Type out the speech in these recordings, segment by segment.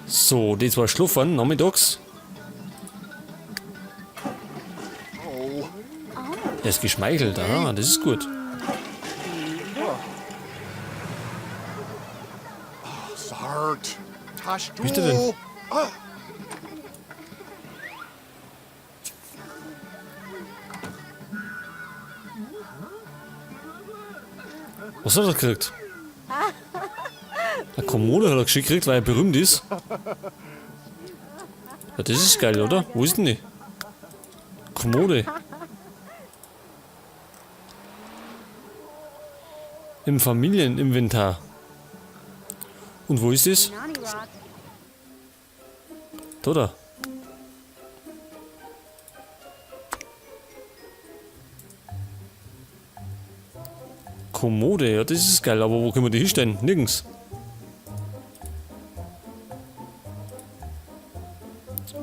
So, die zwei schlafen nachmittags. Er ist geschmeichelt, aha, das ist gut. Wie ist der denn? Was hat er gekriegt? Eine Kommode hat er geschickt gekriegt, weil er berühmt ist. Ja, das ist geil, oder? Wo ist denn die? Kommode. Im Familieninventar. Und wo ist es? Da, da. Kommode, ja, das ist geil, aber wo können wir die hinstellen? Nirgends.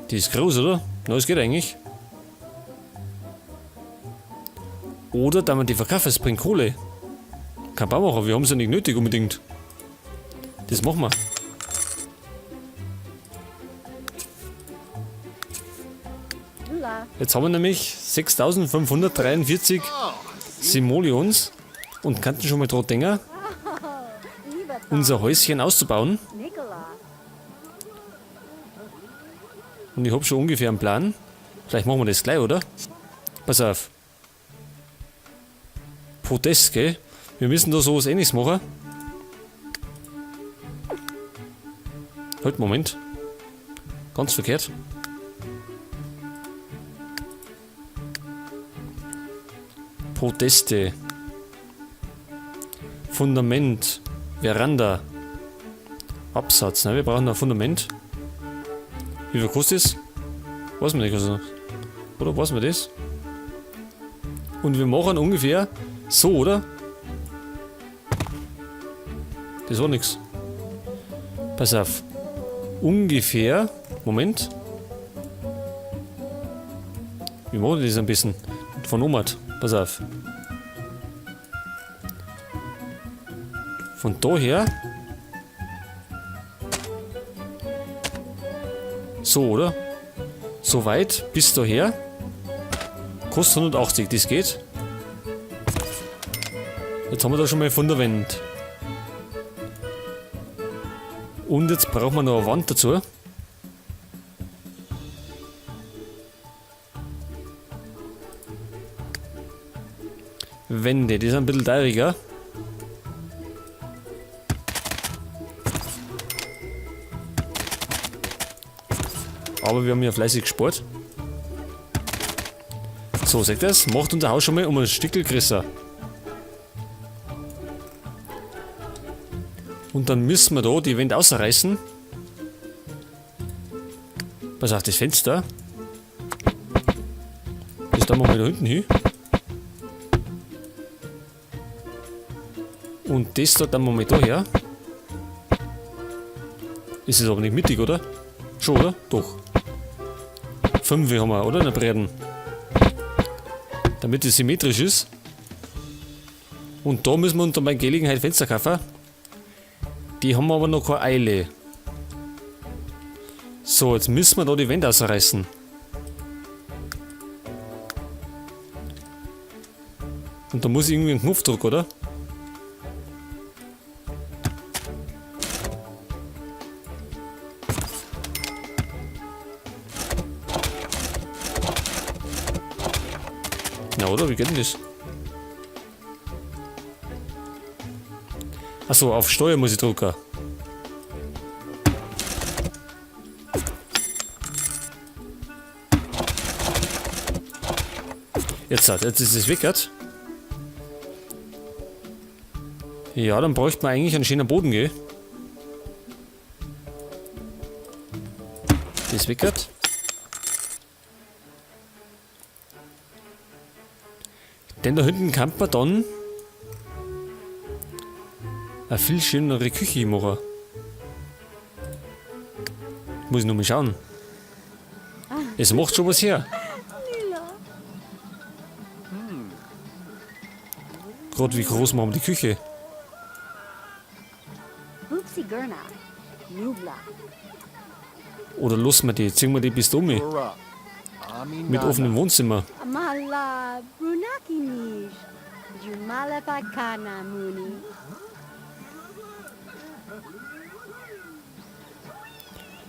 Die ist groß, oder? Na, das geht eigentlich. Oder da man die verkauft, es bringt Kohle. Kein Baumacher, wir haben es ja nicht nötig unbedingt. Das machen wir. Jetzt haben wir nämlich 6543 Simoleons und könnten schon mal dran denken, unser Häuschen auszubauen. Und ich hab schon ungefähr einen Plan. Vielleicht machen wir das gleich, oder? Pass auf. Podest, gell? Wir müssen da sowas Ähnliches machen. Halt, Moment. Ganz verkehrt. Podeste. Fundament. Veranda. Absatz. Ne, wir brauchen ein Fundament. Wie viel kostet das? Weiß man nicht. Also. Oder weiß man das? Und wir machen ungefähr so, oder? Das war nix. Pass auf. Ungefähr. Moment. Wir machen das ein bisschen. Von oben. Pass auf. Von daher. So, oder? So weit bis daher. Kostet 180, das geht. Jetzt haben wir da schon mal ein Fundament. Und jetzt brauchen wir noch eine Wand dazu. Wände, die sind ein bisschen teuriger. Aber wir haben ja fleißig gespart. So, seht ihr das? Macht unser Haus schon mal um ein Stückel größer. Und dann müssen wir da die Wände ausreißen. Pass auf, das Fenster. Das da machen wir da hinten hin. Und das da dann machen wir da her. Ist es aber nicht mittig, oder? Schon, oder? Doch. 5 haben wir, oder? In der Breiten. Damit es symmetrisch ist. Und da müssen wir uns dann bei Gelegenheit Fenster kaufen. Die haben aber noch keine Eile. So, jetzt müssen wir da die Wände ausreißen. Und da muss ich irgendwie einen Knopf drücken, oder? Na, oder? Wie geht denn das? Achso, auf Steuer muss ich drücken. Jetzt ist es weg. Ja, dann bräuchte man eigentlich einen schönen Boden, gell? Das weckert. Denn da hinten kann man dann eine viel schönere Küche machen. Muss ich noch mal schauen. Es macht schon was her. Gerade wie groß machen wir die Küche? Oder lassen wir die, ziehen wir die bis da um. Mit offenem Wohnzimmer.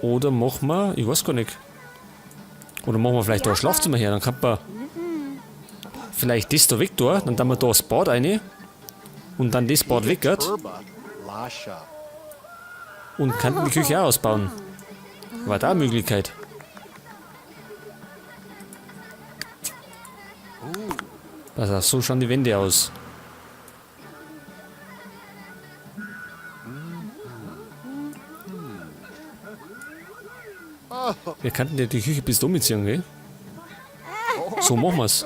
Oder machen wir, ich weiß gar nicht. Oder machen wir vielleicht da ein Schlafzimmer her, dann kann man vielleicht das da weg da, dann tun wir da das Bad rein und dann das Bad weg. Und könnten die Küche auch ausbauen. War da eine Möglichkeit. Pass auf, so schauen die Wände aus. Wir könnten ja die Küche bis da mitziehen, gell? So machen wir's.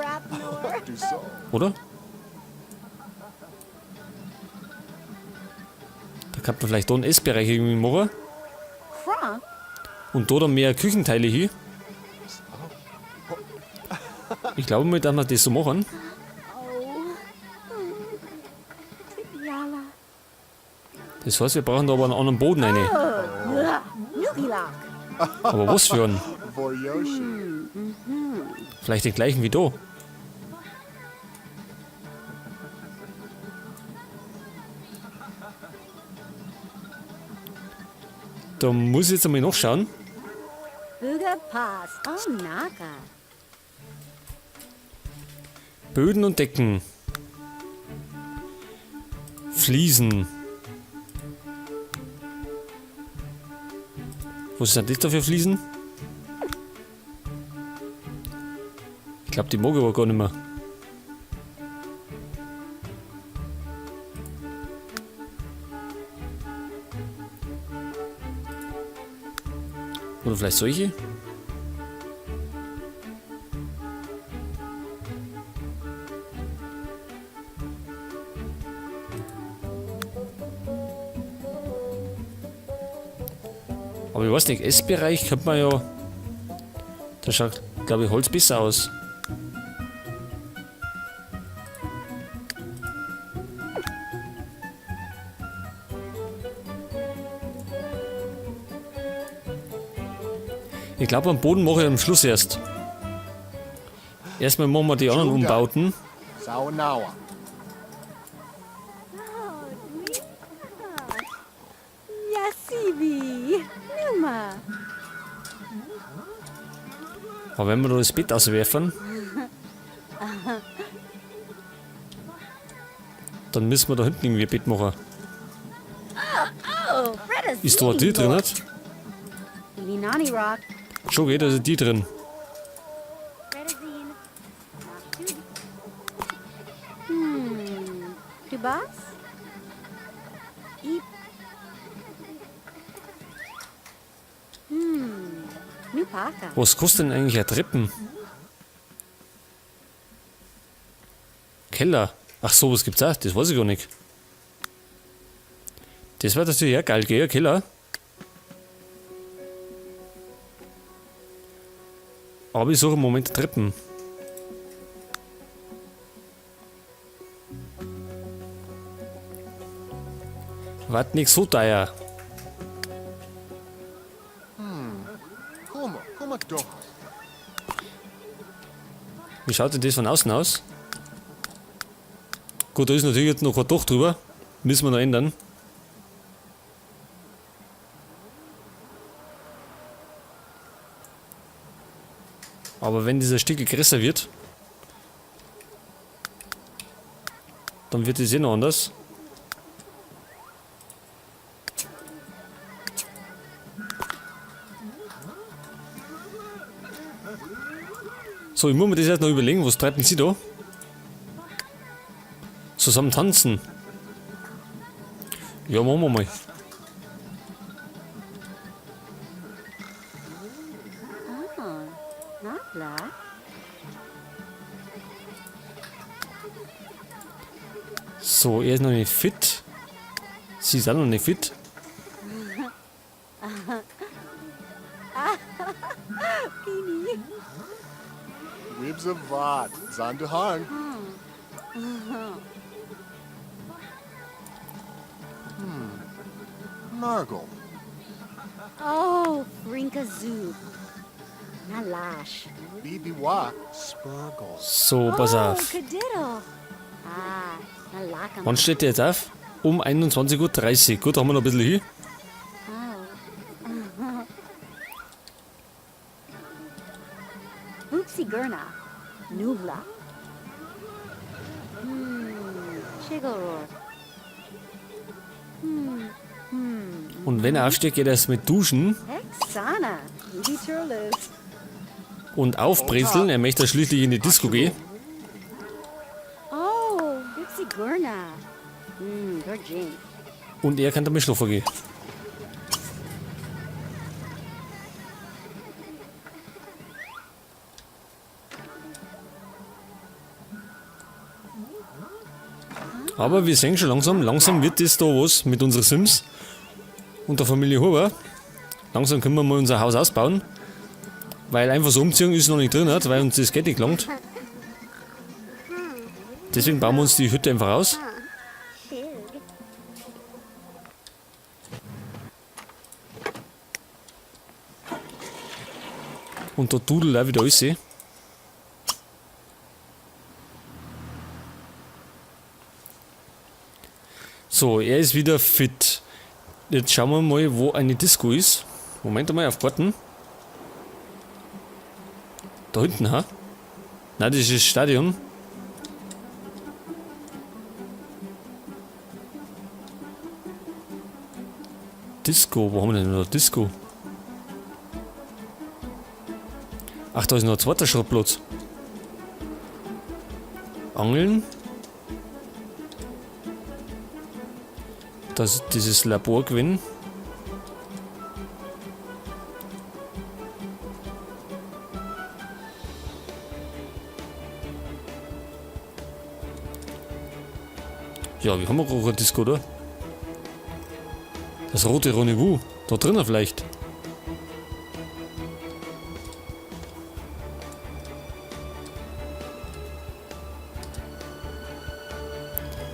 Oder? Da kann man vielleicht da einen Essbereich irgendwie machen. Und da dann mehr Küchenteile hin. Ich glaube mal, dass wir das so machen. Das heißt, wir brauchen da aber einen anderen Boden rein. Aber was für einen? Vielleicht den gleichen wie da. Da muss ich jetzt einmal nachschauen. Böden und Decken. Fliesen. Was sind das da für Fliesen? Ich glaub, die mag ich aber gar nicht mehr. Oder vielleicht solche? Aber ich weiß nicht, Essbereich könnte man ja... Da schaut, glaub ich, Holz besser aus. Ich glaub, am Boden mache ich am Schluss erst. Erstmal machen wir die anderen Umbauten. Aber wenn wir da das Bett auswerfen, dann müssen wir da hinten irgendwie ein Bett machen. Ist da die drin, nicht? Schon geht, also die drin. Was kostet denn eigentlich ein Treppen? Keller. Ach so, was gibt's auch? Das weiß ich gar nicht. Das wär natürlich auch geil, gell? Ein Keller. Aber ich suche im Moment Treppen. Wart nicht so teuer. Wie schaut denn das von außen aus? Gut, da ist natürlich jetzt noch kein Dach drüber. Müssen wir noch ändern. Aber wenn dieser Stickel größer wird, dann wird es eh noch anders. So, ich muss mir das erst noch überlegen, was treiben Sie da? Zusammen tanzen. Ja, machen wir mal. So, er ist noch nicht fit. Sie ist auch noch nicht fit. Wibs of Vat, Zanduhan. Nargle. Oh, Brinka Zoo. Nalash. Bibiwa. Spurgle. So, pass Oh, auf. Kadiddle. Ah, Nalakam. Wann steht der jetzt auf? Um 21:30 Uhr. Gut, da haben wir noch ein bisschen hin. Oh. Oopsie Gurna. Nubla. Chigglroar. Und wenn er aufsteht, geht er erst mit Duschen Exana. Ruby Turles. und aufbrezeln. Er möchte schließlich in die Disco gehen. Oh, Oopsie Gurna. Gurjink. Und er kann damit schlafen gehen. Aber wir sehen schon langsam, langsam wird das da was mit unseren Sims und der Familie Huber. Langsam können wir mal unser Haus ausbauen. Weil einfach so umziehen ist noch nicht drin, hat, weil uns das Geld nicht gelangt. Deswegen bauen wir uns die Hütte einfach aus. Shig. Und da dudelt auch wieder alles. So, er ist wieder fit. Jetzt schauen wir mal, wo eine Disco ist. Moment einmal, auf Karten. Da hinten, ha? Nein, das ist das Stadion. Disco, wo haben wir denn da Disco? Ach, da ist noch ein zweiter Schrottplatz. Angeln. Das ist dieses Labor gewinnen. Ja, wir haben auch eine Disco, oder? Das rote Rendezvous. Da drinnen vielleicht.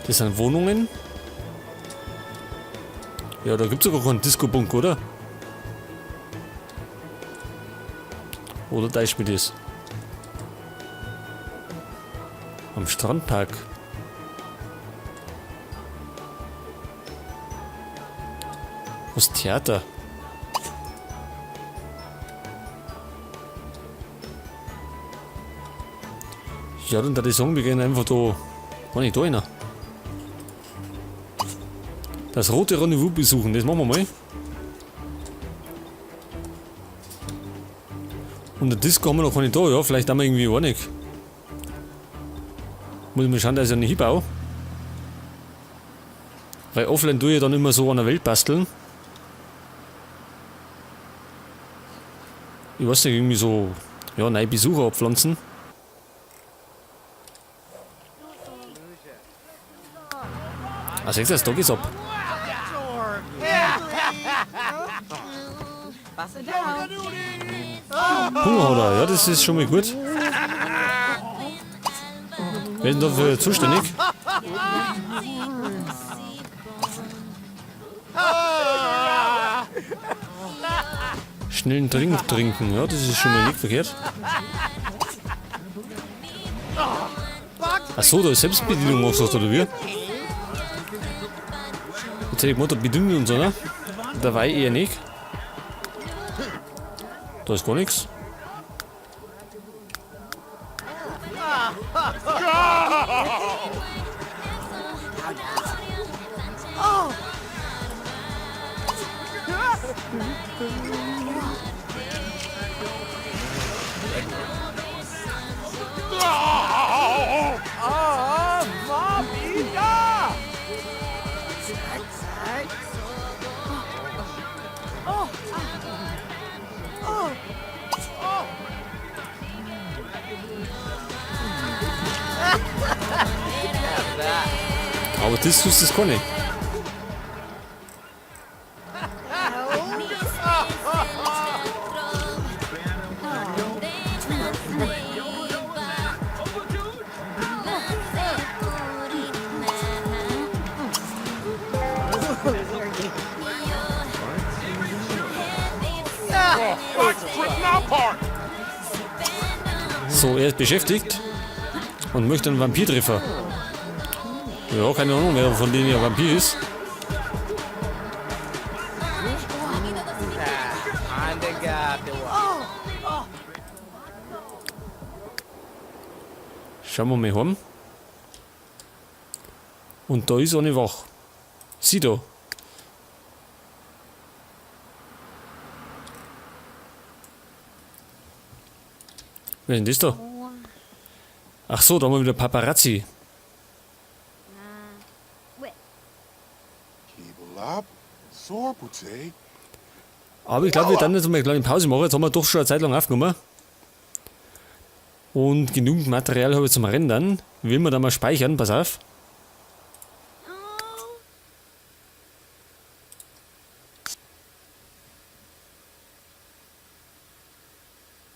Das sind Wohnungen. Ja, da gibt's sogar keinen Disco-Bunk, oder? Oder täuscht mich das? Am Strandpark. Was Theater? Ja, dann würde ich sagen, wir gehen einfach da. War nicht da einer. Das rote Rendezvous besuchen, das machen wir mal. Und der Disco haben wir noch gar nicht da, ja, vielleicht haben wir irgendwie auch nicht. Muss ich mal schauen, dass ich ja nicht hinbaue. Weil offline tue ich dann immer so an der Welt basteln. Ich weiß nicht, irgendwie so, ja, neue Besucher abpflanzen. Ah, seht ihr, das Dog ist ab. Hunger hat er, ja, das ist schon mal gut. Wer ist denn dafür zuständig? Schnell einen Drink trinken, ja, das ist schon mal nicht verkehrt. Ach so, da ist Selbstbedienung angesagt, oder wie? Jetzt hätte ich gemeint, da bedienen wir uns, oder? Dabei eher nicht. Da ist gar nichts. Aber Diskus ist keine. So, er ist beschäftigt und möchte einen Vampir treffen. Ja, keine Ahnung, wer von denen ja Vampir ist. Schauen wir mal heim. Und da ist eine wach. Sie da. Wer ist denn das da? Ach so, da haben wir wieder Paparazzi. Kibelab. Sorbute. Aber ich glaube, wir dann jetzt mal eine kleine Pause machen. Jetzt haben wir doch schon eine Zeit lang aufgenommen. Und genügend Material habe ich zum Rendern. Will man da mal speichern, pass auf.